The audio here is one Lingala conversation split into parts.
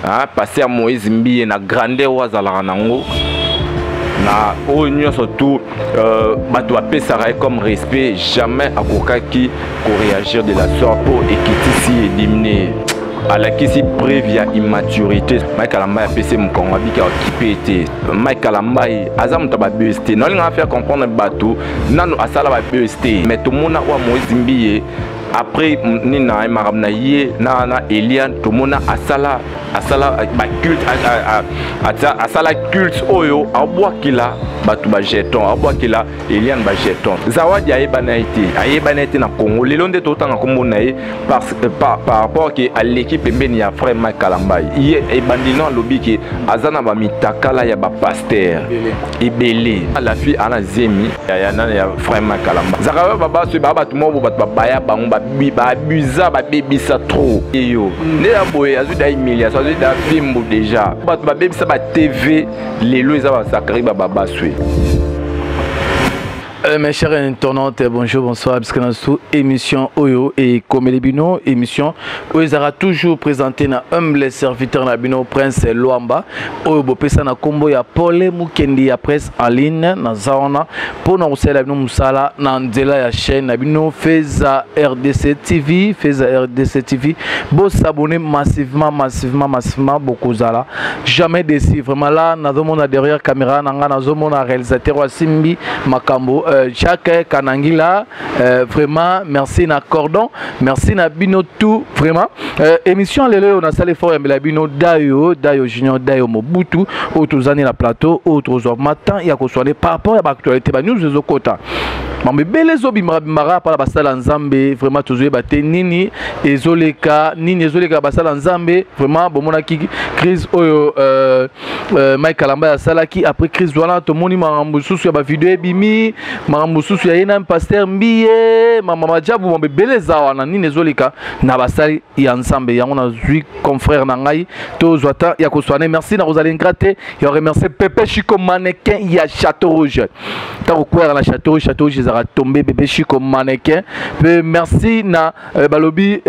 Hein, pasteur Moïse Mbiye na grandeur oyo azalaka nango na oyo nyonso tout bato bapesaka ye comme respect, jamais akokaki koréagir de la sorte mpo ekitisi ye, dimine alakisi preuve ya immaturité. Mike Kalambai apesi mokongo, abiki aokipe te. Mike Kalambai aza moto ya babuse te. Naolingaka faire comprendre bato nano asala babuse te, mais tomona oyo Moïse Mbiye après nini na ye, makambo na ye na Eliane, tomona asala baculte, asala culte oyo abwakela bato bajeton, abwakela Eliane bajeton. Zawadi ayebana ye te, ayebana ye te na Congo. Lelo nde totanga nkombo na ye par rapport ke aleki pembeni ya frère Mike Kalambai. Ye ebandeli no alobi ke aza na bamitakala ya bapaster ebele. La fille ana zemi ya nani, ya frère Mike Kalambai. Zakayo babaso baa bato moko, bato babaya bango, baabusa, babebisa trop. Eyo nde ya boye, azwi da humiliation, azwi da fimbu. Déjà bato babebisa ba TV, lelo eza basakari bababaswe. Mes chers internautes, bonjour, bonsoir. Puisque dans sous émission oyo et comme bino, émission oyo ezalaka toujours présenté na humble serviteur na bino, Prince Luamba, oyo bopesa na kombo ya Paul Mukendi ya presse en ligne. Naza wana mpona kosalela bino mosala na nzela ya chaîne na bino Feza RDC TV. Feza RDC TV, bosabonner massivement, massivement, massivement, bokozala jamais déçu. Vraiment là, nazomona derrière caméra na nga, nazomona réalisateur asimbi makambo, Jacques Kanangila. Vraiment merci na cordon, merci na bino tout vraiment. Émission lelo oyo, nasala effort yambela bino Dayo, Dayo Junior, Dayo Mobutu, oyo tozani na plateau oyo tozwa matin ya koswane par rapport ya baactualité, banews ezokota, mambo ebele ezobimaka bimaka mpona basala Nzambe. Vraiment tozoyeba te nini ezoleka, nini ezoleka basala Nzambe. Vraiment bomonaki crise oyo Mike Kalamba asalaki. Après crise wana, tomoni makambo mosusu ya bavideo ebimi, makambo mosusu ya ye na pasteur Mbiye, mama majabu, mambo ebele eza wana. Nini ezoleka na basali ya Nzambe? Yango nazwi confrère na ngai, tozwa temps ya koswane. Merci na kozala ingrat te ya remercier Pepe Chico mannequin ya Château Rouge. Ntango okweyaka na Château Rouge, Château Rouge ezalaka tombe. Bebe Chico mannequin mpe merci na balobi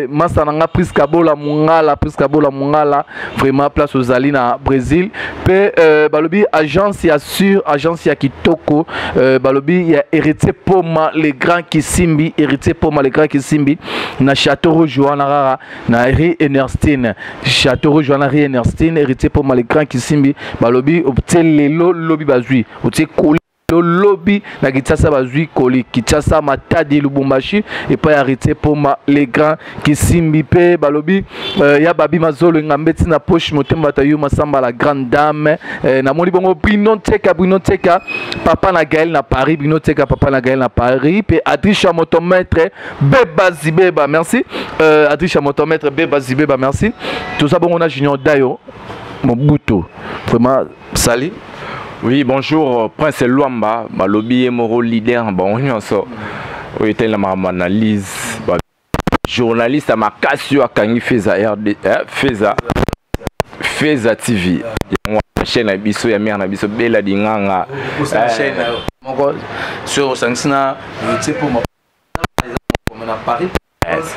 masa na nga Priska Bola Mongala, Priska Bola Mongala, vraiment place ozali na Brésil. Mpe balobi agence ya sur agence ya kitoko, balobi ya Héritier Poma le grand Kisimbi, Héritier Poma le grand Kisimbi na Château Rouge wana kaka na rue Enerstine, Château Rouge wana rue Enerstine, Héritier Poma le grand Kisimbi. Balobi otie lelo, lobi bazwi, otie koli lobi na Kinshasa, bazwi koli Kinshasa, Matadi, Lubumbashi, epai ya Héritier Poma le grand Kisimbi. Mpe balobi ya babi mazolo engambe ntina poche motema bato yo Masamba la grande dame. Namoni bongo Brino Teka, Brino Teka papa na Gaël na Paris, Brino Teka papa na Gaël na Paris. Mpe Adrisha motomètre Beba Zibeba, merci. Adrisha motomètre Beba Zibeba, merci. Toza bongo na Junior Dayo Mobutu, vraiment sali. Oui, bonjour, Prince Luamba, balobi ye moko leader bango nyonso oyo etali na makambo analyse, journaliste ya makasi oyo akangi Feza RD, Feza TV, yango chaîne na biso ya mare na biso Bela Dinganga. Moko sur osangisi na na Paris.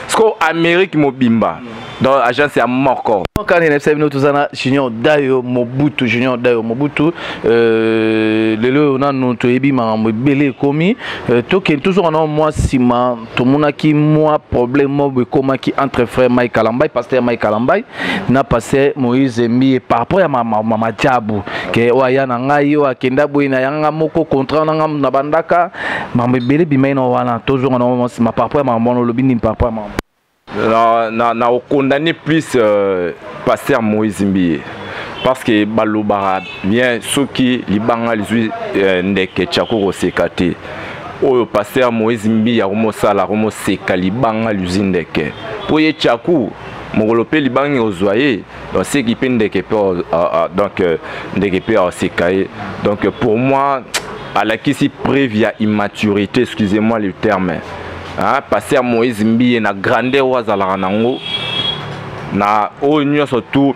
Siko Amérique mobimba, donc agence ya moko. Kani na biso bino, toza na Junior Dayo Mobutu, Junior Dayo Mobutu. Lelo oyo nanu toyebi makambo ebele ekomi. Tokende tozonga na mwa nsima. Tomonaki mwa problème moko ekomaki entre frère Mike Kalambai, pasteur Mike Kalambai na pasteur Moïse Mbiye par rapport ya mamajabu ke oyo aya na ngai, oyo akenda boye na yanga moko contrat na ngai na bandaka, makambo ebele ebimai na wana. Tozonga na mwa nsima par rapport ya makambo wana. Olobi nini par rapport ya makambo? Na okondamner plus pasteur Moïse Mbiye, parce que balobaka bien, soki libanga lizwi ndeke, tiako koseka te. Oyo pasteur Moïse Mbiye akomosala, akomoseka libanga lizwi ndeke, mpo ye tiaku mokolo mpe libanga ozwa ye, donc seki mpe ndeke mpe, donc ndeke mpe aseka ye. Donc pour moi, alakisi preuve ya immaturité, excusez-moi le terme, hein, pasteur Moïse Mbiye na grandeur oyo azalaka nango na oyo nyonso tout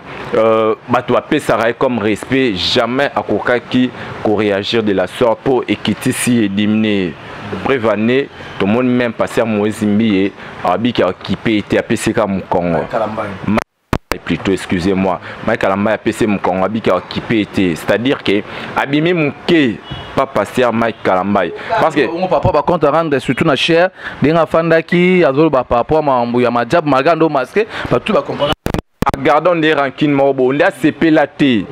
bato bapesaka ye comme respect, jamais akokaki koréagir de la sorte mpo ekitisi ye, dimine. Preuve ane, tomoni même pasteur Moïse Mbiye abiki akipe ete apesika mokongo. Plutôt, excusez-moi, Mike Kalambay apesi mokongo, abiki aokipe te, c'est-à-dire que abimi moke pa pasteur Mike Kalambay, parce que Bongo papa bacompte à rendre, surtout na chair ndenge afandaki, azoloba par rapport makambo ya Maajabu, malgré ndo masque, bato bacomprendre. Gardons nde rancune moko boye, nde asepela te.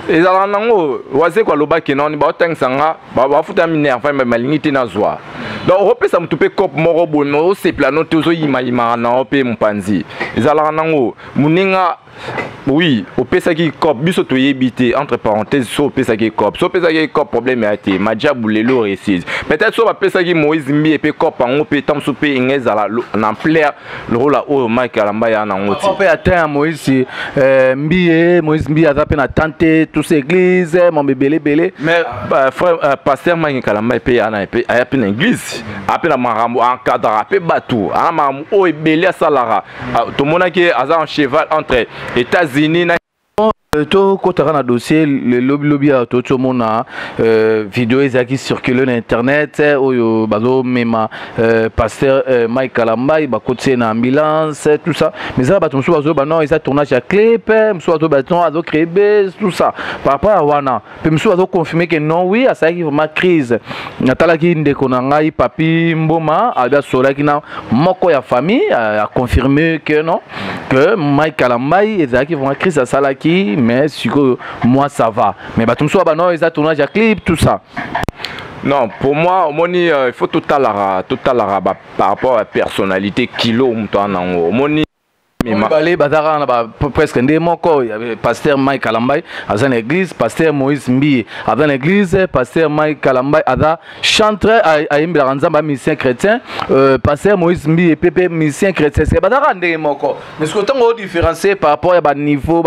Ezalaka nango Wazeko alobaki nani baotangisa nga, bafuta minerval, balingi te nazwa. Donc okopesa motu mpe cope moko boye, me osepela no te, ozoyimayimaka na yo mpe mopanzi. Ezalaka nango moninga. Oui, opesaki cope, biso toyebi te. Entre parenthèse, so opesaki cope, so opesaki cope, problème ya te. Maajabu lelo réussise, peut-être so bapesaki Moïse Mbiye mpe cope yango mpe, ntango mosusu mpe inga ezala na ampleur lokola oyo Mike Kalamba ya nango ti. Mpe atteint ya Moïse Mbiye. Moïse Mbiye aza mpe na tante tous église mambo ebele ebele. Mais bah, frère pasteur Mike Kalamba mpe aya mpe na église, ape na makambo, encadraka mpe bato, ana makambo oyo ebele asalaka. Tomonaki aza en cheval entre États-Unis na Tokotaka na dossier lobilobi awa, toti omona video ezalaki circule na internet oyo bazomema pasteur Mike Kalambai, bakoti ye na ambulance, tout ça. Mais eza bato mosusu bazoyoba non, eza tournage ya clip, mosusu bazoyoba non, azocréer buzz, tout ça. Par rapport ya wana mpe, mosusu bazoconfirme ke non, oui, asalaki vraiment crise. Natalaki ndeko na ngai Papi Mboma, abi asolaki na moko ya famille, aconfirme que non, que Mike Kalambai ezalaki vraiment crise asalaki, mais sikoyo moi ça va. Mais bato mosusu bano eza tournage ya clip, tout ça. Non, pour moi, omoni, il faut totalaka ba, par rapport à personnalité, kilo moto wana nango, omoni. Mibale bazalaka na ba presque nde moko. Pasteur Mike Kalambai aza na église, pasteur Moïse Mbiye aza na église, pasteur Mike Kalambai aza chantre, ayembelaka Nzambe, musicien chrétien, pasteur Moïse Mbiye mpe musicien chrétien. C'est bazalaka ndenge moko, mais soki ntango odifférencier par rapport ya baniveau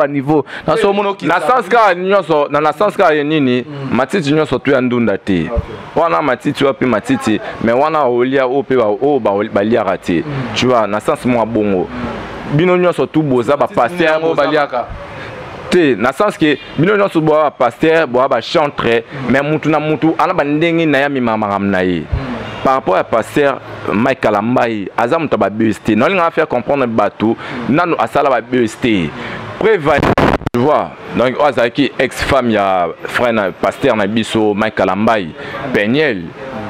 na so omona. Na sens kaka nyonso, na sens kaka ye nini, matiti nyonso to ya ndunda te wana, matiti oyo mpe matiti, mais wana olia oyo mpe oyo baliaka te, tu vois. Na sens mwa bongo, bino nyonso tu boza bapasteur baliaka te, na sens ke bino nyonso boza bapasteur, boza bachantre, mais mutu na mutu ana bandenge na ye amemaka makambo na ye. Par rapport ya pasteur Mike Kalambai, aza moto ya babuzz te. Naolingaka faire comprendre bato nano asala babuzz te. Preuve, tu vois, donc oyo azalaki ex femme ya frère na pasteur na biso Mike Kalambai, Peniel.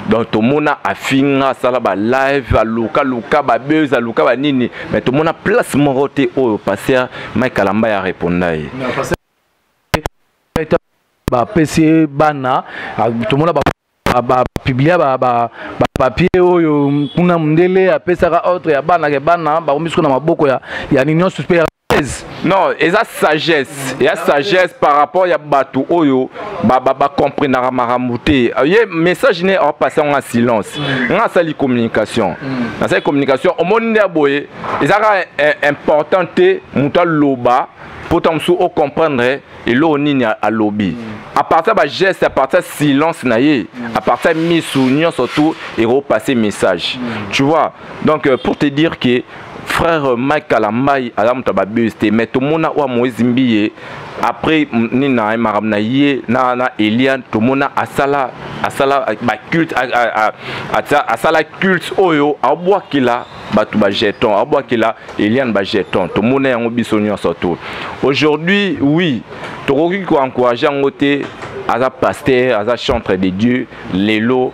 Donc tomona afinga, asala balive, aluka babuzz, aluka banini, mais tomona place moko te oyo pasteur Mike Kalambai areponda ye. Bapesi ye bana, tomona bapublia bapapier oyo kuna mondele apesaka ordre ya bana ke bana bakomi siko na maboko ya nini nyonso mpe. Non, eza sagesse, eza sagesse par rapport ya bato oyo bacomprenaka makambo te. Ye message ne apasse yango en silence. Nga asali communication, nasali communication, omoni nde ya boye ezaka important te moto aloba mpo ta mosusu ocomprendre eloko nini alobi. À partir ya bageste, à partir ya silence na ye, à partir ya misu nyonso, tout ekopasser message, tu vois. Donc pour te dire que frère Mike Kalambai aza moto ya babuzz te, mais tomona oyo Moïse Mbiye après nini na ye, makambo na ye na Eliane, tomona asala baculte, asala culte oyo abwakela bato bajeton, abwakela Eliane bajeton, tomona yango biso nyonso to. Aujourd'hui, oui, tokoki koencourage yango te. Aza pasteur, aza chantre de Dieu. Lelo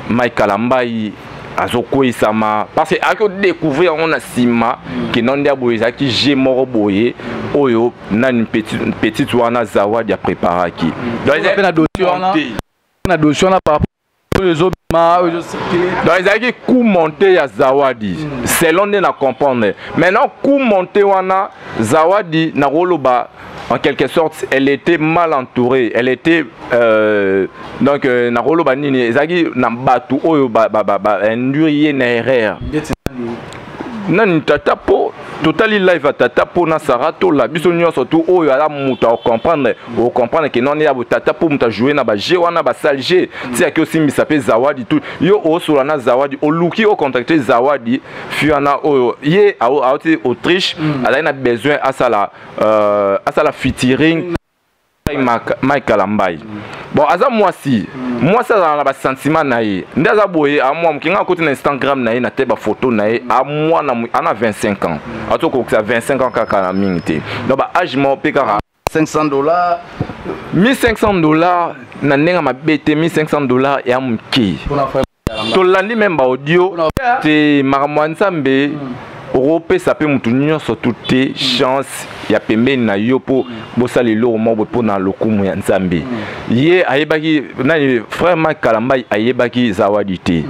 Mike Kalambai azokweyisama parce que ayaki odécouvrir yango na nsima ke no nde boye ezalaki jeu moko boye oyo nani petite wana Zawadi apreparaki. Donc na dossier wana par oyo ezobima, oyo ezocircule. Donc ezalaki coup monté ya Zawadi, selon nde na comprendre. Maintenant, coup monté wana Zawadi, nakoloba en quelque sorte elle était mal entourée, elle était donc nakoloba nini, ezalaki na bato oyo bainduire ye na erreur. Nani? Tata po totali live ya tata mpo na Sara tola biso nyonso tu oyo aza moto acomprendre, ocomprendre ke noni ya tata mpo moto ajoue na baje wana, basale jeu ti yaki osimbisa mpe Zawadi tu. Yo osola na Zawadi, oluki ocontacte Zawadi fi wana oyo ye auti Autriche, azali na besoin asala featuring. Mike Kalambay. Bon, aza mwasi, mwasi azala na basentiment na ye nde aza boye. Amwa moke, nga akoti na Instagram na ye, na te bafoto na ye, amwana ana 25 ans, atokokisa 25 ans kaka na mingi te. Donc baage moko mpe kaka. 500 $. 1500 $ na ndenge mabe te, 1500 $ ya moke. Tolandi même baaudio te. Makambo ya Nzambe, okopesa mpe motu nyonso tu te chance ya pembeni na yo mpo bosala eloko moko boye mpo na lokumu ya Nzambe. Ye ayebaki nani? Frère Mike Kalambai ayebaki Zawadi te.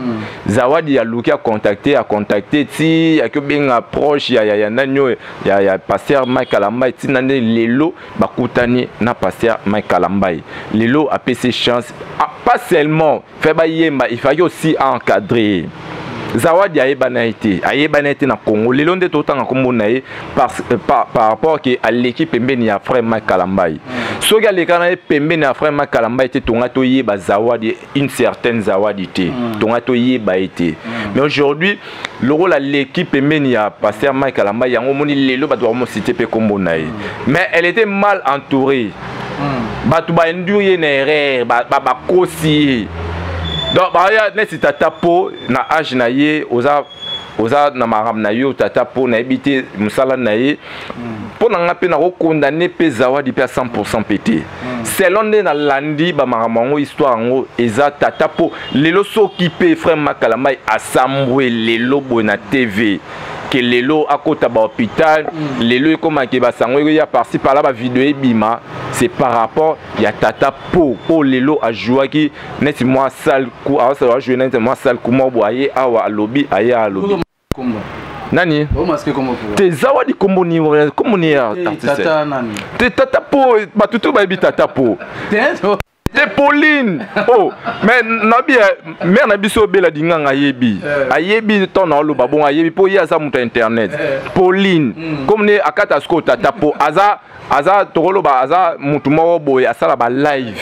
Zawadi aluki acontacte, acontacte ti aki obenga proche ya nani oyo ya pasteur Mike Kalambai, ntina nde lelo bakutani na pasteur Mike Kalambai. Lelo apesi chance. Ah, pas seulement fait bayemba, il fallait aussi encadrer. Zawadi ayebana ye te, ayebana ye te na Congo. Lelo nde totanga nkombo na ye par rapport ke aleki pembeni ya frère Mike Kalambai. Soki aleka na ye pembeni ya frère Mike Kalambai te, tonga toyeba Zawadi, une certaine Zawadi te, tonga toyeba ye te. Mais aujourd'hui, lokola aleki pembeni ya pasteur Mike Kalambai, yango omoni lelo bato bakomociter mpe nkombo na ye. Mais elle était mal entourée. Bato bainduire ye na erreur, bakosi ye. Donc baya neti tata po na age na ye, oza na makambo na yo. Tata po nayebi te mosala na ye. Mpo na nga mpe nakokondane mpe Zawadi mpe ya 100 mpe te. Selon nde nalandi bamakambo yango, histoire yango eza tata po lelo soki mpe frère Makalambai asambwe lelo boye na TV, ke lelo akota bahôpital, lelo ekomaki basango ekoya par-ci par-là, bavideo ebima, c'est par rapport ya tata po po lelo ajouaki neti mwa sale coup, ajoue neti mwa sale coup moko boye. Aye awa alobi, aye alobi nani te? Zawadi kombo ni, kombo ni ya artiste te, tata po bato to bayebi tata po te, Pauline. Oh, mais nabi mare na biso obela dinganga, ayebi, ayebi ntango na oloba bongo, ayebi mpo ye aza moto ya internet. Pauline comme ne akata sikoyo tata po aza tokoloba aza motu moko boye asala balive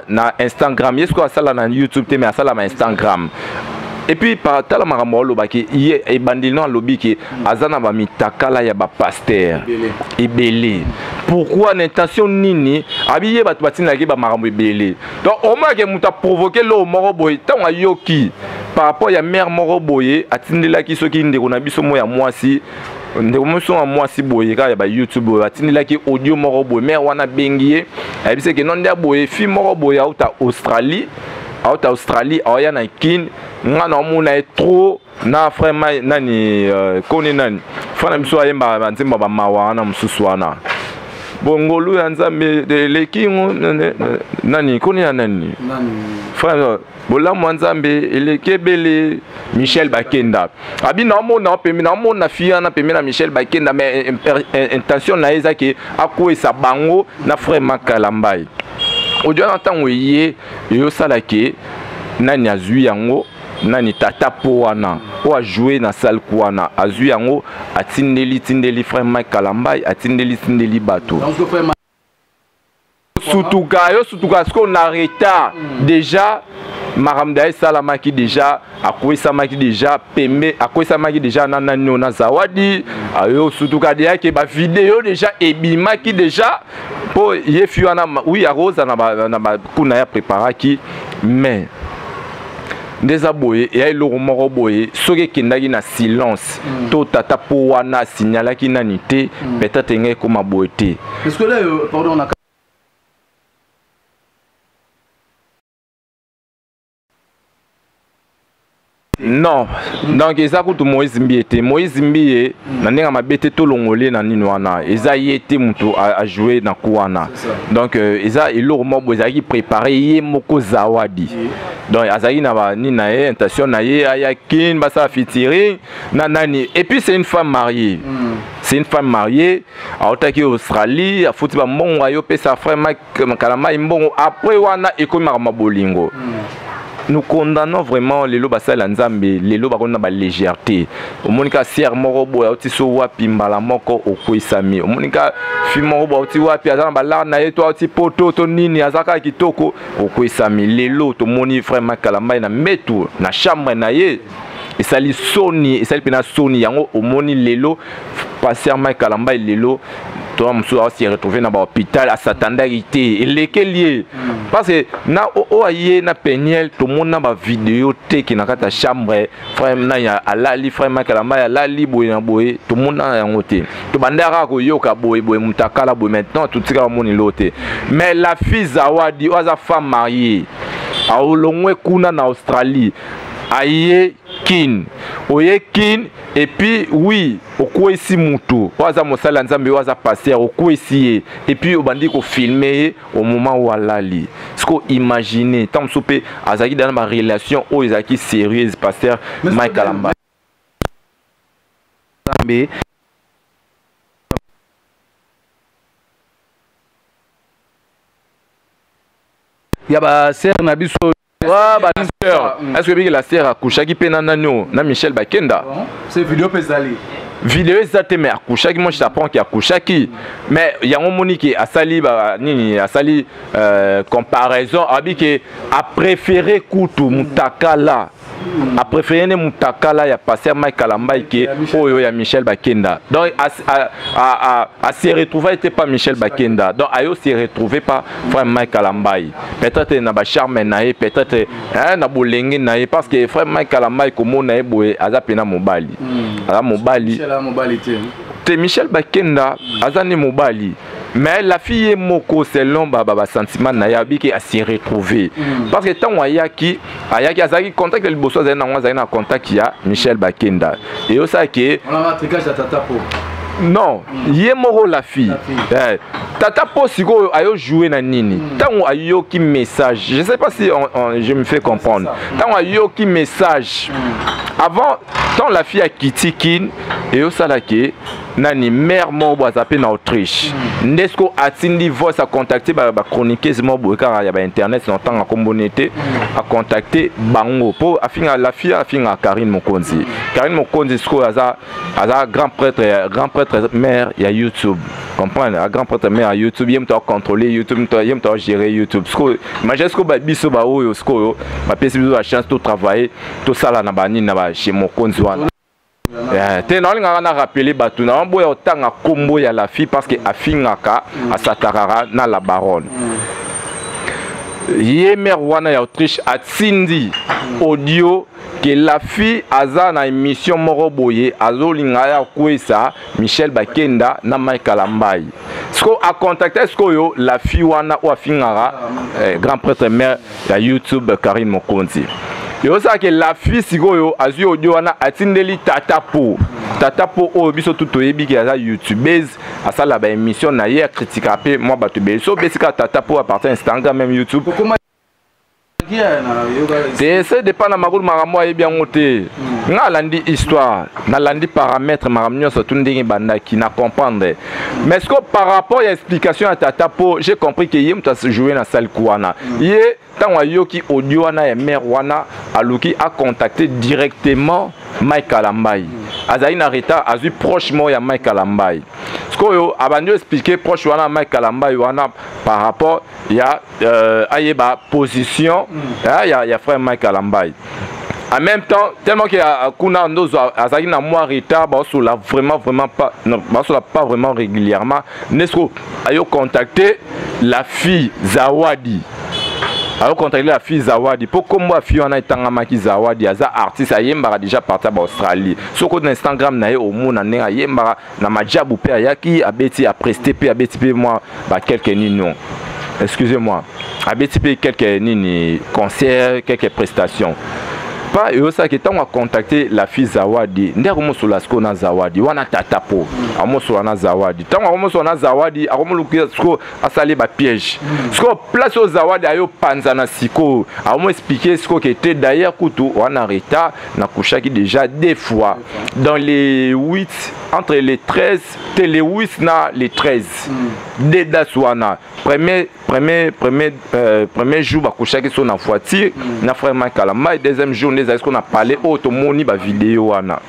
na Instagram. Ye sikoyo asala na YouTube te, mais asala na Instagram. Et puis par tala makambo alobaki ye ebandeli no, alobi ke aza na bamitakala ya bapaster ebele. Pourquoi? Na intention nini? Abi ye bato batindaki bamakambo ebele. Donc omonake moto aprovoke loo moko boye ntango ayoki par rapport ya mare moko boye atindelaki soki ndeko na biso mo ya mwasi, ndeko moso ya mwasi boye kaka ya bayoutube oyo, atindelaki audio moko boye. Mare wana abengi ye, ayebisi ke no nde boye fille moko boye auta Australie, auta Australie, aoya na Kine. Nga na omona ye trop na frère nani, koni nani, frère na biso ayemba banzembo ya bamawa wana mosusu wana, bongolu ya Nzambe eleki nani, koni ya nani, frère, bolamu ya Nzambe eleki ebele, Michel Bakenda. Abi naomona pembe, naomona fille wana pembe na Michel Bakenda, mais intention na ye eza ke akweyisa bango na frère Makalambai. Audio wana ntango eye eyosala ke nani azwi yango, nani, tata po wana oyo ajoue na salle ku wana, azwi yango, atindeli, tindeli frère Mike Kalambai, atindeli, tindeli bato. Sutuka yo, sutuka sikoyo na retard déjà. Makambo da esalamaki déjà, akwesamaki déjà pembe, akwesamaki déjà na nani oyo, na Zawadi. Ayo sutuka deya ke bavideo déjà ebimaki déjà mpo ye fi wana. Oui, akoza na bakuna ya préparaki, mais nde eza boye, eya eloko moko boye. Soki ekendaki na silence to tata mpo wana asignalaki nani te, peut-être engai ekóma boye te. Parce que là, pardon, on a Non, donc eza kutu Moïse Mbiye te. Moïse Mbiye na ndenge mabe te, tolongoli na nini wana, eza ye te moto ajoue na ku wana. Donc eza eloko moko boye ezalaki préparé. Ye moko Zawadi, donc azalaki na banini na ye, intention na ye aya Kin basala featuring na nani. Et puis c'est une femme mariée, c'est une femme mariée. Autaki Australie, afuti bambongo, ayopesa frère Mike Kalambai mbongo. Après wana ekomi makambo ya bolingo. Nous condamnons vraiment. Lelo basala Nzambe, lelo bakoni na balégèreté. Omoni ka siere moko boye auti so wapi, mbala moko okwesami. Omoni ka fi moko boye auti wapi, aza na balare na ye to auti poto to nini, aza kaka kitoko, okwesami. Lelo tomoni frère Makalambai na mbetu na chambre na ye, esali soni, esali mpena soni. Yango omoni lelo pasteur Mike Kalambai lelo To mosusu aosi retrouve na bahôpital, asatandaki te, elekeli ye, parce que na oyo aye na Peniel, tomona bavideo teke na kati ya chambre, frère nani alali, frère Mike Kalambay alali boye na boye, tomona yango te. Tobanda kaka koyoka boye boye, moto akala boye. Maintenant totika bamoni lo te. Mais la fille Zawadi, oyo aza femme mariée, aolongwe kuna na Australie, aye Kin. Oye Kin et puis oui, okwesi mutu oyo aza mosali ya Nzambe, oyo aza pasteur, okwesi ye et puis obandi kofilmer ye au moment où alali. Siko imagine, ntango mosusu mpe azalaki dana barelation oyo ezalaki sérieuse, pasteur Mike Kalambay. Nzambe. Ya basere na biso. Sœur, est-ce que biki la sœur akushaki mpe na nani oyo, na Michel Bakenda? C'est vidéo mpe ezali. Vidéo eza te, mais akushaki. Moi, je t'apprends ke akushaki, mais yango moni ke asali ba nini, asali comparaison, abi ke apréféré kutu mutakala, apréféré nde mutakala ya pasteur Mike Kalambay ke oyo ya Michel Bakenda. Donc a se retrouvé te pas Michel Bakenda, donc ayo se retrouvé pas frère Mike Kalambay, peut-être na bacharme na ye, peut-être na bolenge na ye, parce que frère Mike Kalambay, komona ye boye, aza pena mobali, aza mobali. Te. Michel Bakenda aza nde mobali, mais la fille ye moko, selon basentiment na ye, abiki ase retrouver, parce que ntango ayaki, azalaki contact ya liboso azali nango, azalaki na contact ya Michel Bakenda. Eyosalaki non, ye moko la fille, eh, tata mpo sikoyo ayo jouer na nini? Ntango ayoki message, je sais pas si je me fais comprendre, ntango ayoki message, avant ntango la fille akiti Kin, eyosalaki nani, mare moko boye aza mpe na Autriche, nde siko atindi voice, acontacte bachroniqueuse moko boye kaka ya bainternet, na ntanga komboni te, acontacte bango mpo afinga la fille, afinga Karine Mokonzi. Karine Mokonzi sikoyo aza grand prêtre mare ya YouTube, comprendre, a grand prêtre mare ya YouTube, ye moto acontrôle YouTube, ye moto agérer YouTube. Sikoyo imagine, sikoyo babiso baoyo sikoyo bapesi biso bachance totravaille, tosala na banini, na bachez Mokonzi wana te. Naolingaka na rappeler bato na boya otanga nkombo ya la fille, parce que afingaka, asatakaka na la baronne. Ye mare wana ya Autriche atindi audio ke la fille aza na émission moko boye, azolinga ya kwesa Michel Bakenda na Mike Kalambay. Siko acontacte sikoyo la fille wana oyo afingaka grand prêtre mare ya YouTube, Karine Mokonzi. Eosalaka la fille sikoyo azwi audio wana, atindeli tata po, tata po oyo biso tu toyebi ke aza youtubeuse, asala baémission na ye, akritikaka mpe mwa bato ebele. So obesi kaka tata po à partir Instagram, même YouTube te, ça dépend na makolo, makambo ayebi yango te. Nga alandi histoire, nalandi paramètre, makambo nyonso tu ndenge ebandaki, na comprendre. Mais ce que par rapport ya explication ya tata po, j'ai compris ke ye moto ajoue na sale ku wana. Ye ntango ayoki audio wana ya mare wana, aluki acontacte directement Mike Kalambay. Azali na retard, azwi proche moko ya Mike Kalambay. Sikoyo abandi expliquer proche wana Mike Kalambay wana par rapport ya ayeba position ya frère Mike Kalambay. En même temps, tellement que kuna ndozo azalaki na mwa retard, baosola vraiment vraiment pas, non, baosola pas vraiment régulièrement. Nesco ayo contacter la fille Zawadi, ayo contacter la fille Zawadi mpo kombo ya fille wana etangamaki. Zawadi aza artiste, ayembaka déjà parti ya baAustralie. Soki na Instagram na ye, omona ndenge ayembaka na majabu, mpe ayaki abeti, apreste mpe abeti mpe mwa baquelques nini, excusez-moi, abeti mpe quelques nini, concert, quelques prestations pa. Eyosalaki ntango acontacte la fille Zawadi, nde akomosola sikoyo na Zawadi wana. Tata po akomosola na Zawadi, ntango akomosola na Zawadi, akomoluka sikoyo asali bapiège. Sikoyo place oyo Zawadi ayopanzana sikoyo, akomo expliquer sikoyo ke te, d'ailleurs kutu wana retard, nakushaki déjà deux fois dans les 8, entre les 13 te, les 8 na les 13, deux dates wana. Premier jour bakushaki so na voiture na frère Mike Kalambay. Deuxième jour nde ezali siko na palais oyo tomoni bavideo wana.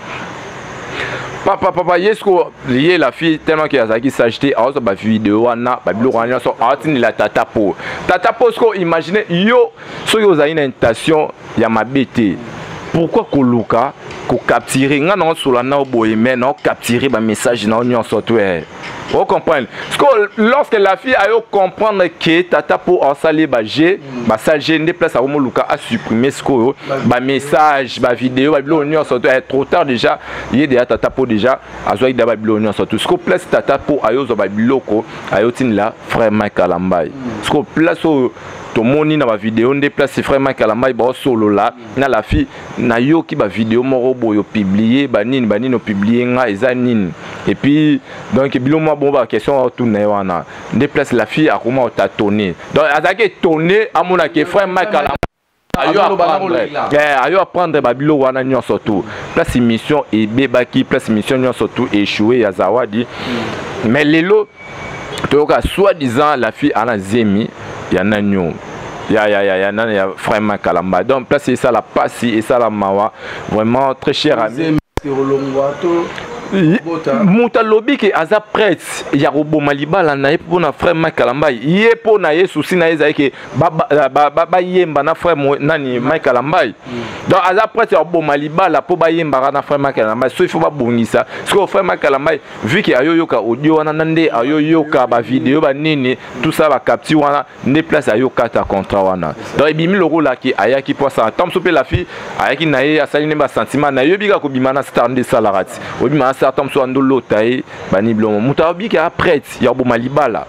Papa, papa, ye siko ye la fille, tellement ke azalaki sage te, aozwa bavideo wana, babiloko wana nyonso, aotindela tata po. Tata po siko imagine yo, soki ozali na intention ya mabe te, pourquoi koluka kocapturer nga? Naosola nao boye, mais naocapture bamessage nao nyonso to. Ocomprendre? Parce que lorsque la fille ayo comprendre ke tata po asali baje, basali je nde place akomoluka asupprime sikoyo bamessage, bavideo, babiloko nyonso to trop tard déjà. Ye deya tata po déjà azwaki da babiloko nyonso to. Sikoyo place tata po ayozwa babiloko, ayotindela frère Mike Kalambai. Sikoyo place oyo tomoni na bavideo nde place frère Mike Kalambai baosolola na la fille. Nayoki bavideo moko boye, opublie banini banini, opublie nga eza nini? Et puis donc bilo mwa bongo, baquestion otuna ye wana nde place la fille akoma otâtonner. Donc azalaki étonné, amonaki frère Mike Kalambai ayo apprendre babiloko wana nyonso tu. Place mission ebebaki, place mission nyonso tu échoué ya Zawadi. Mais lelo toyoka soi-disant la fille ana zemi ya nani oyo ya nani, ya frère Mike Kalamba. Donc place esala pasi, esala mawa vraiment, très cher ami. Moto alobi ke aza prête ya koboma libala na ye mpona frère Mike Kalambai. Ye mpo na ye, souci na ye ezali ke bayemba na frère nani, Mike Kalambai. Donc aza prête ya koboma libala mpo bayembaka na frère Mike Kalambai. So il faut babongisa. Sikoyo frère Mike Kalambai, vu ke ayoyoka audio wana na nde ayoyoka bavideo banini, tout ça, bacapture wana, nde place ayokata contrat wana. Donc ebimi lokolaki ayaki mpo asala ntango mosusu mpe la fille ayaki na ye, asali nde basentiment na yebi kaka kobima na star nde esalaka ti obima na star, ntango mosusu andolota ye bani bilongo. Moto ayobiki aya prête ya koboma libala.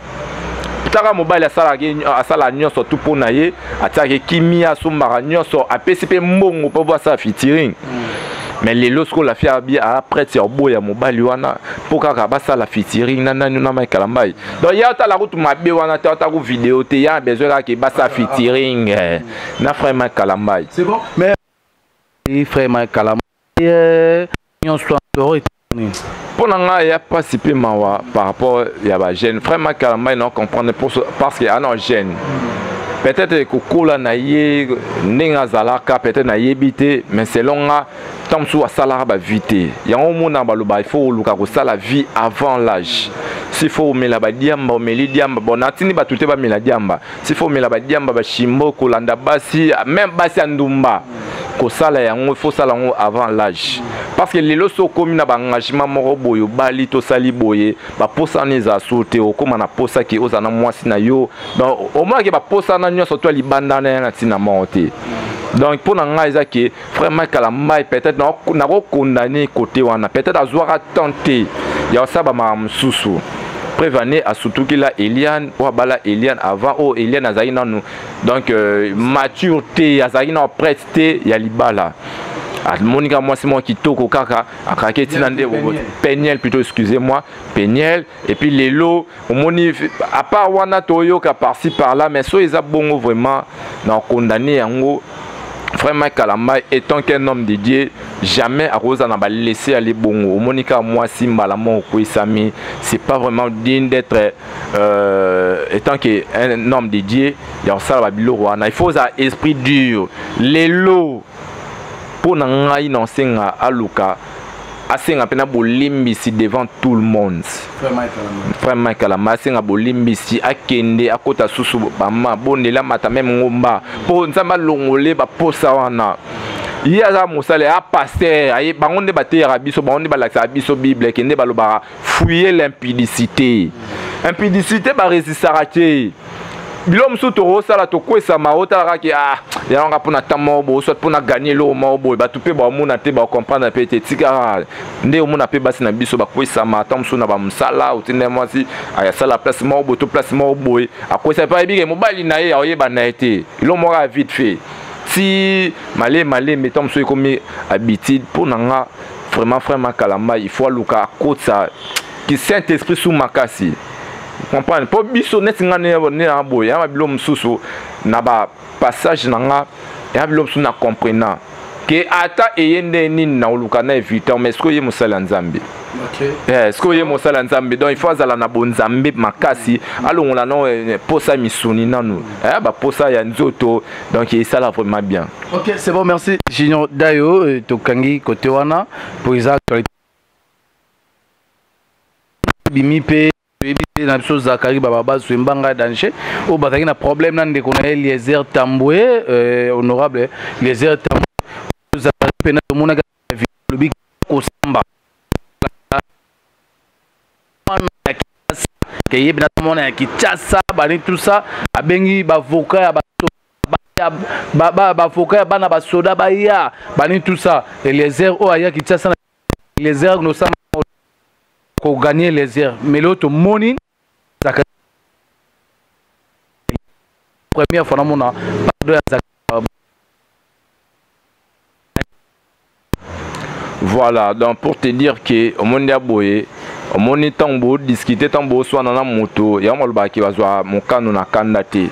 Taka mobali asalaka, asala nyonso tu mpo na ye, atiaka kimia, asombaka nyonso, apesi mpe mbongo mpo po asala featuring. Mais lelo sikoyo la fille abi aa prête ya koboya mobali wana mpo kaka basala featuring na nani, na Mike Kalambai. Donc ye atala kutu mabe wana te, atala ku video te, ya besoin kaka ke basala featuring na frère Mike Kalambai. C'est bon, mais frère Mike Kalambai nyonso Mpo na ngai ya mpasi mpe mawa par rapport ya bajeune frère Mike Kalambai na comprendre, parce que ana jeune, peut-être kokola na ye ndenge azalaka, peut-être nayebi te, mais selon nga, ntango mosusu asalaka bavie te. Yango omona baloba il faut oluka kosala vie avant l'âge. S'il faut omela badiamba, omeli diamba. Bon, natindi bato te bamela diamba. S'il faut omela badiamba, bashimbo, kolanda basi, même basi ya ndumba, kosala yango, il faut osala yango avant l'âge, parce que lelo so okomi na baengagement moko boye, obali, tosali boye, baposa wana ezala so te. Okóma na posa ke ozala na mwasi na yo. Donc omonaki baposa wana nyonso to ya libanda na ya na ntina moko te. Donc mpo na ngai eza ke frère Mike Kalambai, peut-être nakokondane côté wana, peut-être azwaka temps te ya kosala bamakambo mosusu. Preuve ane asutukila Eliane oyo abala Eliane avant oyo Eliane azalaki nanu donc mature te, azalaki nano prête te ya libala. Amonika mwasi moko kitoko kaka, akaki etina nde Peniel, plutôt, excusez-moi, Peniel. Et puis lelo omoni, à part wana toyoka par-ci par-là, mais so eza bongo, vraiment na condamné yango. Frère Mike Kalamba, étant qu'un homme de Dieu, jamais akozala na balaisser aller bongo. Omoni kaka mwasi mbala moko okwesami, c'est pas vraiment digne d'être étant que un homme de Dieu ya kosala babiloko wana. Il faut ozala esprit dur. Lelo mpo na ngai, na osenga aluka asenga mpena bolimbisi devant tout le monde. Frère Mike Kalamba asenga bolimbisi, akende akota susu bama bondela, amata meme ngomba mpo Nzambe alongole baposa wana. Ye aza mosali ya pasteur, aye bango nde bateyaka biso, bango nde balakisaka biso Bible. Ekende balobaka: "Fuyez l'impudicité." Impudicité baresistaka te. Biloko mosusu tokosala, tokwesama, otalaka ke ah, yango mpona temps moko boye, soit mpona gagner eloko moko boye, bato mpe baomona te, bacomprendre mpe te. Tikaka nde omona mpe basi na biso bakwesama ata mosusu na bamosala. Otinda mwasi asala place moko boye to place moko boye, akwesa mpe ayebike mobali na ye aoyeba na ye te. Eloko moko ya vite fait ti malembe malembe, ntango mosusu ekomi habitude. Mpo na nga vraiment, frère Makalamba, il faut aluka akotisa ki Saint Esprit su makasi, comprendre, mpo biso neti nga nde na boye ya biloko mosusu na bapassage na nga ya biloko mosusu na comprenant ke ata eye nde nini na oluka na éviter. Mais soki oye mosali ya Nzambe, soki oye mosali ya Nzambe, donc il faut azala na bonzambe makasi, alongola no posa misuni nanu, baposa ya nzoto. Donc esala vraiment bien. Ok, c'est bon, merci Junior Dayo. Tokangi côté wana po eza actualité bimi mpe toyebi te na biso. Zakari baba bazwi mbanga danger oyo bazalaki na problème na ndeko na ye Eliezer Tambwe, honorable Eliezer Tambwe. Zakari mpe tomonaki lobi kosamba wana ya Ke ye na mwana ya Kinshasa, bani tout ça, abengi bavoka ya bavoka ya bana basoda baya, bani tout ça. Eliezer oyo aya Kinshasa na Eliezer nosala koganye Eliezer, mais lelo tomoni première fois namona pardon ya Zaka. Voilà, donc pour te dire que omoni ya boye, omoni ntango bodiscute, ntango boswana na moto yango, balobaka bazwa mokano na kanda te.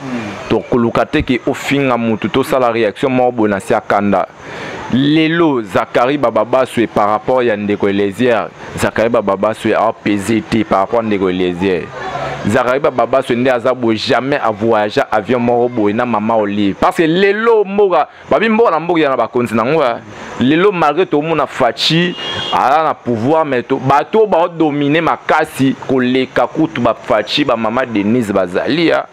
Tokoluka te ke ofinga motu, tosala réaction moko boye na se ya kanda. Lelo Zakari Bababaswe par rapport ya ndeko Eliezer, Zakari Bababaswe apese te par rapport ya ndeko Eliezer. Zakari Bababaswe nde aza boye, jamais avoyage avion moko boye na mama Olive, parce que lelo mboka babi mboka na mboka ya na bakonzi nango. Lelo malgré tomona Fatshi aza na pouvoir, mais bato baodomine makasi koleka kutu baFatshi, bamama Denise bazali ya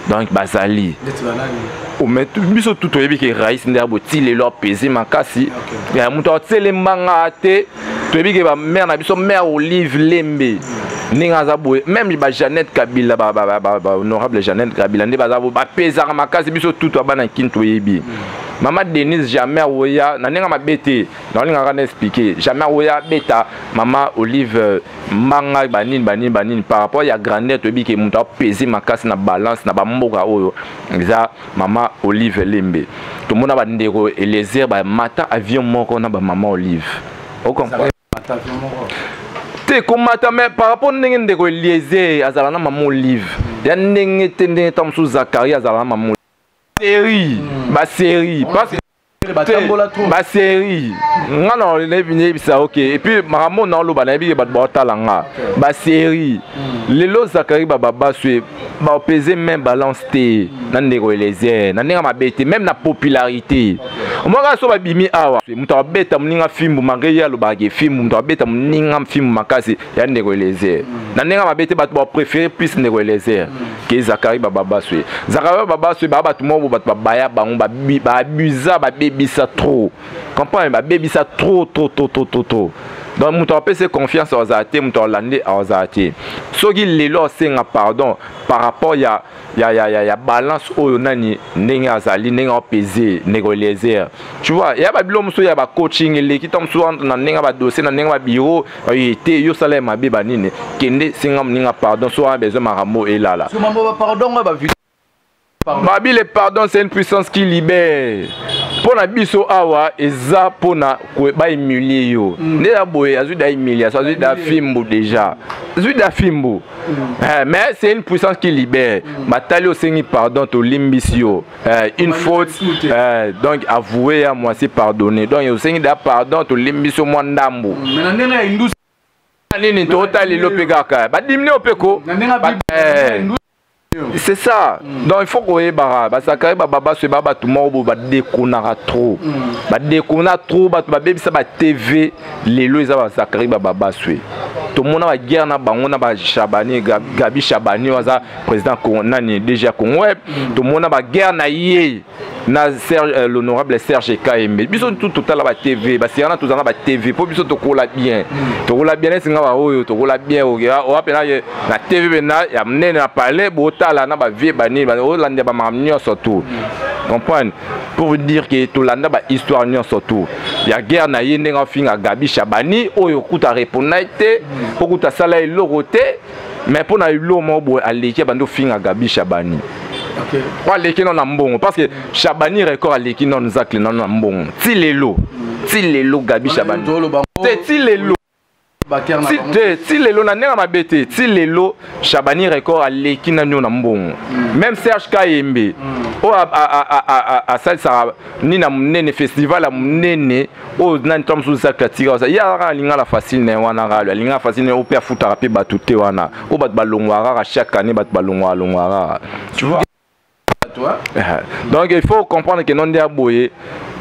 donc bazali. Mais biso tu toyebi ke rais nde aboti lelo apese makasi, moto atelembanga te. Toyebi ke bamare na biso, mare Olive Lembe, ndenge aza boye, même baJeannette Kabila, bahonorable Jeannette Kabila nde baza boye, bapesaka makasi. Biso tutu abana kini toyebi mama Denise jamais awoya na ndenge mabe te. Naolingaka na expliquer, jamais awoya abeta mama Olive mbanga, banini banini banini, par rapport ya grandeur. Toyebi ke moto apese makasi na balance na bamboka oyo eza mama Olive Lembe. Tomona bandeko Eliezer bamata avion moko na bamama Olive, ocomprendre te komata. Mais par rapport ndenge ndeko Eliezer azala na mama Olive ya ndenge te, ndenge ntango mosusu Zakari azala na mama série, basérie, parce que basérie nga na nayebisa. Ok, et puis makambo na oloba, nayebi ke bato baotala nga basérie. Lelo Zakari Bababaswe bapese même balance te na ndeko Eliezer na ndenge mabe te, même na popularité. Omwaka so babimi awa, moto abeta moninga fimbu, malgré ye alobaka fimbu, moto abeta moninga fimbu makasi ya ndeko Eliezer na ndenge mabe te. Bato bapréféré plus ndeko Eliezer ke Zakari Bababaswe. Zakari Bababaswe baa bato moko, bato babaya bango, baabusa, babebisa trop, comprendre, babebisa trop trop trop trop trop trop. Donc moto apesi confiance azala te, moto alandi azala te. Soki lelo asenga pardon par rapport ya balance oyo nani, ndenge azali, ndenge apese ndeko Eliezer, tu vois, ya babilo mosusu ya bacoaching eleki ntango mosusu na ndenge ya badossier, na ndenge ya babiro te, yo sala ya mabe banini, kende senga moninga pardon. So wana besoin makambo elala. Babi, le pardon, c'est une puissance qui libère. Mpo na biso awa eza mpona bahumilie yo. Nde ya boye azwi da humiliation, azwi da fimbu déjà, azwi da fimbu. Mais c'est une puissance qui libère. Batali osengi pardon, tolimbisi yo. Une faute donc avoué ya moitié pardonné. Donc osengi da pardon, tolimbisi yo mwa ndambu nini, totala lelo mpe kaka badimine yo mpe ko. C'est ça. Donc il faut koyebaka basakari bababaso eba bato moko boye badekonaka trop, badekona trop, bato babebisa batv. Lelo eza basakari bababaswe. Tomona baguerre na bango na baChabani, Gabi Chabani oyo aza président nani, DG ya Congo Web. Tomona baguerre na ye na Serge, l'honorable Serge Kayembe. Biso tu totala ba TV, basirana, tozala na ba TV mpo biso tokola bien, tokola bien neti nga baoyo tokola bien. Owa mpena na TV mpena ya monene na palais, botala na bavie banini, olanda bamakambo nyonso tout, comprendre. Pour vous dire que tolanda bahistoire nyonso tout ya guerre na ye, ndenge afinga Gabi Chabani oyo kuta répondre te mpo kuta asala eloko te, mais mpo na eloko moko boye aleki, abandi ofinga Gabi Chabani po aleki nano na mbongo, parce que Chabani Record aleki nano Zacle nano na mbongo ti lelo, ti lelo Gabi Chabani te, ti lelo te, ti lelo na ndenge mabe te, ti lelo Chabani Record aleki nani oyo na mbongo. Même Serge Kayembe oyo asalisaka nini na monene, festival ya monene oyo nani to mosusu Zacle atika ye, kaka alinga na facile na ye wana, kaka alinga na facile na ye oyo mpe afutaka mpe bato te wana oyo bato balongwaka kaka chaque année, bato balongwaka longwaka kaka, tu vois. Donc il faut comprendre que non, nde ya boye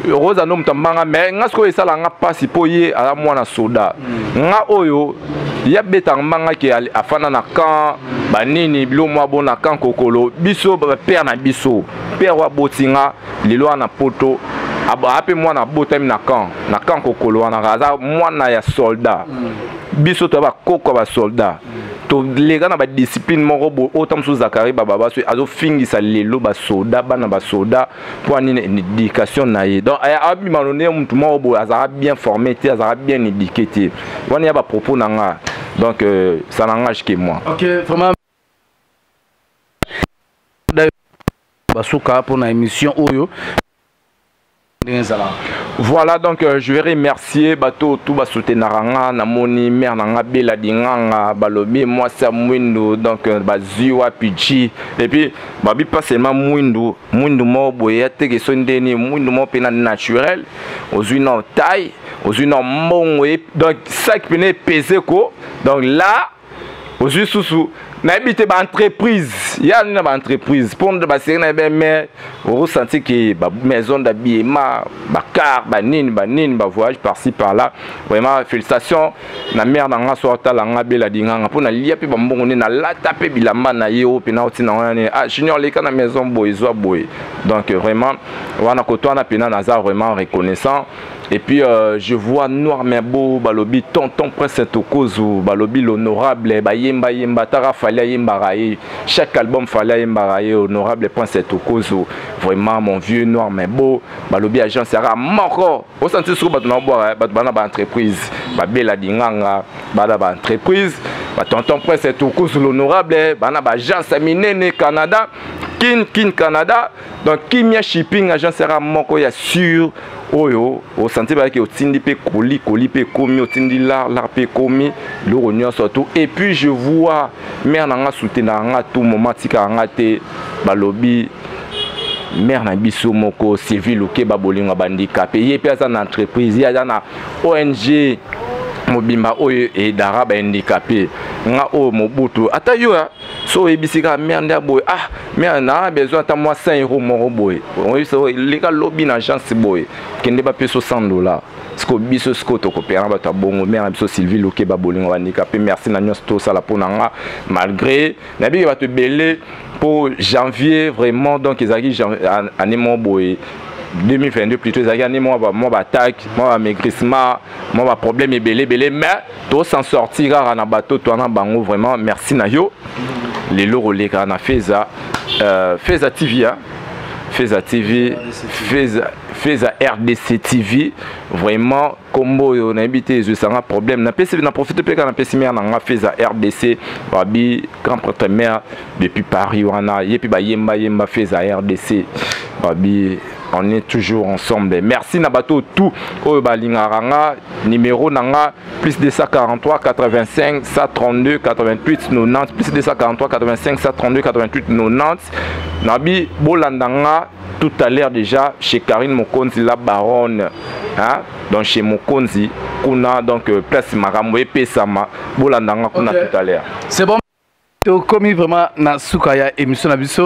rosa ndo moto ambanga. Mais nga sikoyo esalaka nga mpasi mpo ye aza mwana soda. Nga oyo ye abetaka mbanga ke afanda na camp banini, bilo mwa bo na camp Kokolo. Biso père na biso, père oyo aboti nga lelo wana poto, aa mpe mwana abotami na camp Kokolo wana, aza mwana ya soldat. Biso toya bakoko ya basoldat. Toleka na badiscipline moko boye oyo ta mosusu Zakari Bababa so azofingisa lelo basoda, bana basoda, mpo anini? Éducation na ye. Donc abima no nde motu moko boye azalaka bien formé te, azalaka bien éduqué te. Wana ya bapropos na nga, donc ça n'engage que moi. Ok, vraiment basuka mpona émission oyo ndenge ezalaka. Voilà, donc je vais remercier bato tout basoutenaka nga. Namoni mare na nga Bela Dinganga, balobi mwasi ya mwindu, donc bazwi wapi ji. Et puis babi pas seulement mwindu, mwindu moko boye ya teke so ndeni, mwindu moko mpena naturel, ozwi na taille, ozwi na mbongo, donc sac pene epese ko. Donc là ozwi susu, nayebi te baentreprise ya nini na baentreprise mpo baseri na ye, mais oresenti ke bamaison d'habillement, bacar, banini banini, bavoyage par-ci par-là. Vraiment félicitations na mare na nga, so atala nga Bela Dinganga, mpo nalia mpe bambongo nde nalata mpe bilamba na ye oyo mpena otina wana nini. Ah, Junior, leka na maison boye, ezwa boye. Donc vraiment wana koto wana mpena naza vraiment reconnaissant. Et puis je vois Noir Merbo, balobi tonton Prince Tokozu, balobi l'honorable, bayemba yemba tara Fally ayembaka ye, chaque album Fally ayembaka ye, honorable Prince Tokozu. Vraiment mon vieux Noir Merbo, balobi agence yaka moko osanti soko bato na bwaka bato bana baentreprise, Babela Dinganga bana baentreprise, batonton Prince Tokozu l'honorable bana baagence ya minene Canada, Kin Kin Canada. Donc Kimia Shipping, agence yaka moko ya sûr oyo osanti bayaki, otindi mpe koli koli mpe ekomi, otindi lar lar mpe ekomi, biloko nyonso tout. Et puis je vois mare na nga soutenaka nga tout moment, atikaka nga te. Balobi mare na biso moko Sylvie Lukeba, bolingo bandika mpe ye mpe aza na entreprise, ye aza na ONG mobimba oyo edara bahandicapé. Nga oyo Mobutu, ata yo so oyebisi kaka mare nde boye: "Ah mare, na besoin ata mwa 100 euro moko boye." Oyebisa: "Leka lobi na agence boye, kende bapesa 100 dollar." Siko biso sikoyo tokopera bato ya bongo. Mare na biso Sylvie Lokeba, bolingo bandika mpe, merci na nyonso tosala mpo na nga, malgré nayebiki bato ebele mpo janvier vraiment, donc ezalaki année moko boye, 2022 plutôt, ezalaki année mwa baattaque, mwa bamaigrissement, mwa baproblème ebele ebele, mais tos'en sortir kaka na bato towana bango. Vraiment merci na yo. Lelo koleka na Feza, Feza TV, hein? Feza TV, Feza, Feza RDC TV. Vraiment kombo oyo nayebi te, ezwisanga problème. Napesi na profite mpe kaka napesi mare na nga Feza RDC, babi grand prêtre mare depuis Paris wana, ye mpe bayemba yemba Feza RDC, babi on est toujours ensemble. Merci na bato tout oyo balingaka nga. Numéro na nga plus 243 85 132 88 90, plus 243 85 132 88 90. Nabi bolanda nga tout à l'heure déjà chez Karine Mokonzi la baronne, hein? Donc chez Mokonzi kuna, donc place makambo epesama, bolanda nga kuna. Okay. Tout à l'heure. C'est bon, tokomi vraiment na suka ya émission na biso.